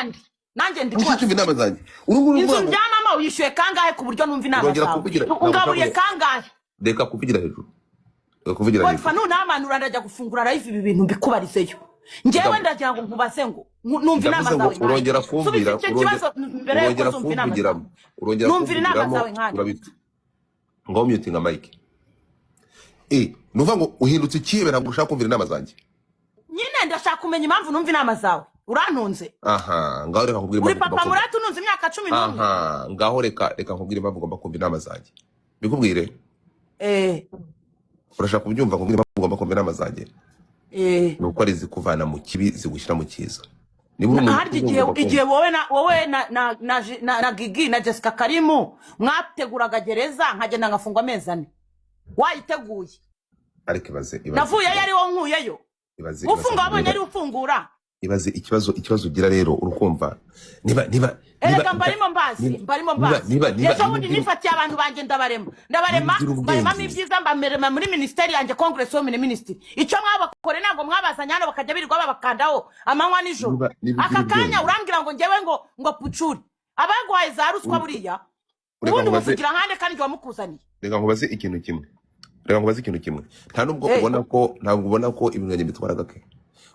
Nkandi nanjye ndi Ushaka kubaza. kumva inama zanjye? Uru nguru Inzu uvuga ngo ndyamamo uyishyuye kangahe ku buryo numva inama Urongera zawe? kuvugira, ntabwo Ungaburiye ushaka kangahe? Reka kuvugira hejuru, reka kuvugira hejuru. Godfa, nunamanura ndajya gufungura live, ibi bintu mbikubarizeyo. Njyewe ndagira ngo nkubaze ngo numva inama Ndavuze ngo zawe nkande. urongera Subiza kumbwira icyo urongera kibazo mbere yuko urongera nzumva inama zawe. kumvugiramo, urongera Numvira inama kumvugiramo zawe nkande. Urabita ngaho mutinga mic. Ni ukuvuga ngo uhindutse ikihebe, ntabwo ushaka kumvira inama zanjye. Nyine ndashaka kumenya impamvu numva inama zawe. Urantunze. Aha ngaho reka nkubwire Uri impamvu ugomba papa kumva. Murata ununze imyaka 11. Aha ngaho reka nkubwire impamvu ugomba kumva inama zanjye, bikubwire. Urashaka kubyumva? Nkubwire impamvu ugomba kumva inama zanjye. Eh. Ni uko ari izikuvana mu kibi zigushyira mu cyiza. Niba uri umuntu Harya ukuze, igihe ugomba igihe kumva. Wowe na Gigi na Jessica Karimu mwateguraga gereza, nkagenda ngafungwa amezi 4, wayiteguye? Ariko ibaze, ibaze. Navuyeyo ari wowe nkuyeyo. Ibaze, ibaze. Ufunga wabonye ari ufungura. Ibaze ikibazo ugira rero. Urukumva niba Erega mbarimo mbazi. Niba Mbarimo niba mbazi. niba Ejo bundi niba ugira nifatiye abantu banjye, ndabarema, ndabarema. Niba ugira Mbaremamo ubwenge. ibyiza, mbamerema muri minisiteri yanjye, Congress Women Ministry. Icyo mwabakore, ntabwo mwabazanye hano bakajya birirwa babakandaho amanywa nijoro. Niba ugira Aka kanya ubwenge. urambwira ngo njyewe ngo pucuri abaguhaye za ruswa buriya. Reka Ubundi nkubaze. umuvugira nkande kandi njye wamukuzaniye? Reka nkubaze ikintu kimwe, reka nkubaze ikintu kimwe. Nta nubwo ubona ko, ntabwo ubona ko ibintu byanjye bitwara gake,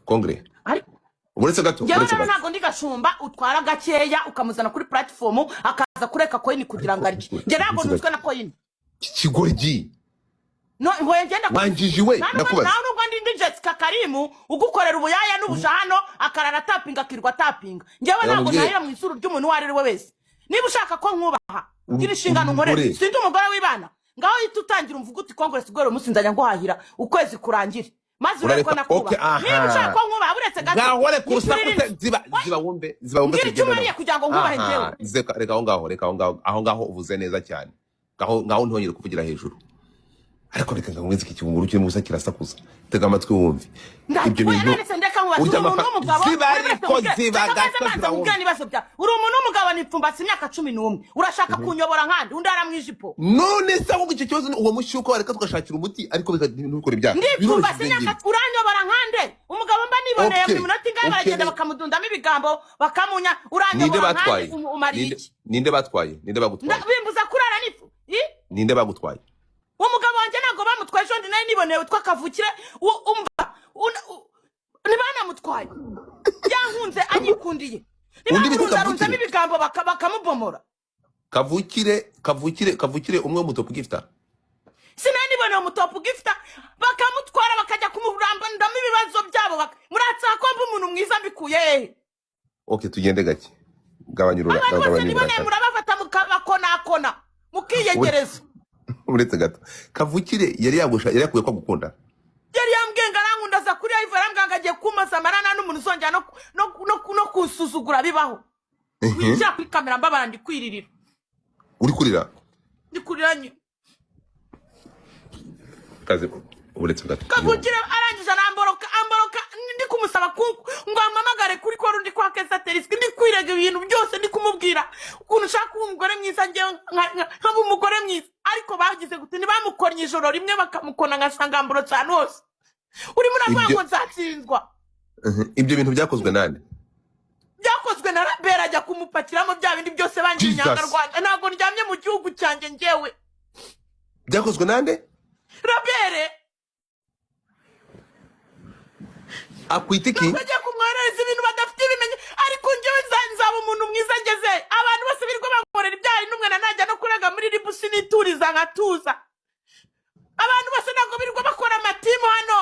kongere? Ariko Uretse gato. njyewe Uretse rero gato. ntabwo ndi gashumba utwara gakeya ukamuzana kuri platform akaza kureka coin kugira ngo arye. Njye ntabwo Uretse ntunzwe gato. na coin. Iki kigoryi. No, ngoye ngenda. Wanjiji we. Nta nubwo Ndakubaza. Nta nubwo ndi Jessica Karimu ugukorera ubuyaya n'ubusha hano, akarara atapinga, akirirwa atapinga. Njyewe Reka ntabwo nkubwire. ntahira mu izuru ry'umuntu uwo ari we wese. Niba ushaka ko nkubaha, gira inshingano Umugore. nkorere. Sindi umugore w'ibana. Ngaho uhita utangira umvuga uti: "Congress girl, umunsi nzajya nguhahira ukwezi kurangire," maze urebe ko Urareka, okay. nakubaha. Niba ushaka Aha. ko nkubaha, uretse gato. Ngaho reka urusaku. Nyishyurira Se inzu. Ziba, ziba wumve, ziba wumve. Mbwira icyo Tugende umariye nawe. kugira ngo nkubahe. Aha. Njyewe. Reka aho ngaho, reka aho ngaho, aho ngaho uvuze neza cyane. Ngaho, ngaho ntongere kuvugira hejuru. Ariko reka nkumve, iki kigunguru kirimo ubusa kirasakuza. Tega amatwi wumve ibyo Oya, bintu. none se ndeka nkubaze. Urya Uri umuntu w'umugabo. ziba Uretse ariko nkubwire- ziba reka gato, maze manza ziba nkubwire wumve. n'ibibazo byawe. Uri umuntu w'umugabo, nipfumbase imyaka 11, urashaka kunyobora nkandi undi ara mu ijipo? None se ahubwo icyo kibazo ni uwo mushyuko, wareka tugashakira umuti, ariko ntibikore ibyaha. Ndipfumbase Biroroshye ibyo imyaka, ngibyo. uranyobora nkande? Umugabo mba niboneye Okay, buri munota ingahe, baragenda bakamudundamo ibigambo, bakamunya. Ninde Uranyobora nkande? batwaye? Umariye Ninde iki? Ninde batwaye? Ninde bagutwaye? Bimbuza kurara nifu I? Ninde bagutwaye? Umugabo wanjye ntabwo bamutwaye. Ejo ndi nawe niboneye witwa Kavukire. Umva, ntibanamutwaye, yankunze, anyikundiye. Undi bita Ntibamurundarunzamo Kavukire? ibigambo bakamubomora. Kavukire, Kavukire, Kavukire umwe mu top gifter? Sinari niboneye umu top gifter, bakamutwara, bakajya kumurambandamo ibibazo byabo. Muratsa ko mba umuntu mwiza mbikuye hehe? Okay, tugende gake. Gabanya Abantu bose gabanya niboneye uburakari. murabafata mukabakonakona, mukiyegereza. Uretse gato, Kavukire yari yagusha, yari yakuye ko agukunda? Yari yambwiye ngo arankunda, aza kuri live arambwira ngo agiye kumaza amarana n'umuntu uzongera no kunsuzugura bibaho. Wicara kuri kamera, mbabara, ndi kwiririra. Uri kurira? Ndi kurira nyine. Kaze, uretse gato. Kavukire arangije aramboroka, amboroka ndi kumusaba ngo ampamagare kuri call, ndi kwa kesaterisiki, ndi kwirega ibintu byose, ndi kumubwira ukuntu ushaka kuba umugore mwiza, njyewe nkaba umugore mwiza. Ariko bagize gute? Ntibamukoranye ijoro rimwe bakamukona, ngasanga amborotse ahantu hose. Urimo uravuga Ibyo ngo nzatsinzwa. Ibyo bintu byakozwe nande? Byakozwe na Rabera, ajya kumupakiramo bya bindi byose bangira Jesus. inyangarwanda. Ntabwo ndyamye mu gihugu cyanjye njyewe. Byakozwe nande? Rabere. Akwita iki? Ntabwo agiye kumwoherereza ibintu badafite ibimenye. Ariko njyewe nzaba umuntu mwiza ngeze. Abantu bose birirwa bankorera ibyaha n'umwe na najya no kurega muri RIB, sinituriza nkatuza. Abantu bose ntabwo birirwa bakora ama team hano,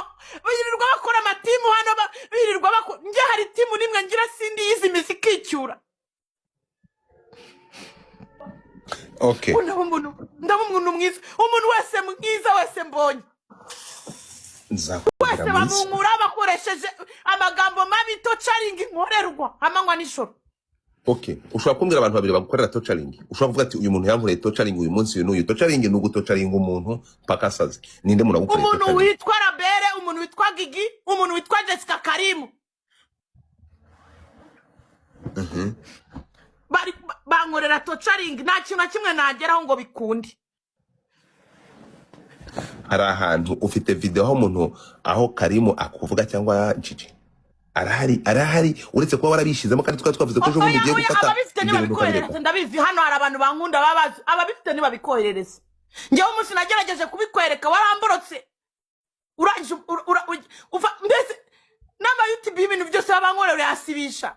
birirwa bakora ama team hano, birirwa bakora. Njye hari team nimwe ngira, sindi yizi imizi ikicyura. Okay. Ubu ndaba umuntu mwiza. Umuntu wese mwiza wese mbonye Nzakubwira wese mwiza. Bamunkura bakoresheje amagambo mabi, torturing inkorerwa amanywa nijoro. Okay, ushobora kumbwira abantu babiri bagukorera torturing? Ushobora kuvuga ati: "Uyu muntu yankoreye torturing uyu munsi, uyu n'uyu." Torturing ni ugutorturinga umuntu mpaka asaze. Ninde muntu wagukoreye Umuntu torturing? witwa Rabere, umuntu witwa Gigi, umuntu witwa Jessica Karimu. Bari bankorera torturing, nta kintu na kimwe nageraho ngo bikunde. Hari ahantu ufite video aho umuntu, aho Karimu akuvuga cyangwa Gigi? Arahari, arahari. Uretse kuba warabishyizemo, kandi twari twavuze ko ejo bundi Oya, ugiye oya, gufata ababifite ibyo bintu ntibabikoherereza. ukabireka. Ndabizi, hano hari abantu bankunda baba bazi. Ababifite ntibabikoherereza. Njyewe umunsi nagerageje kubikwereka waramborotse, urangije uva mbese n'ama YouTube y'ibintu byose baba bankorera, urayasibisha.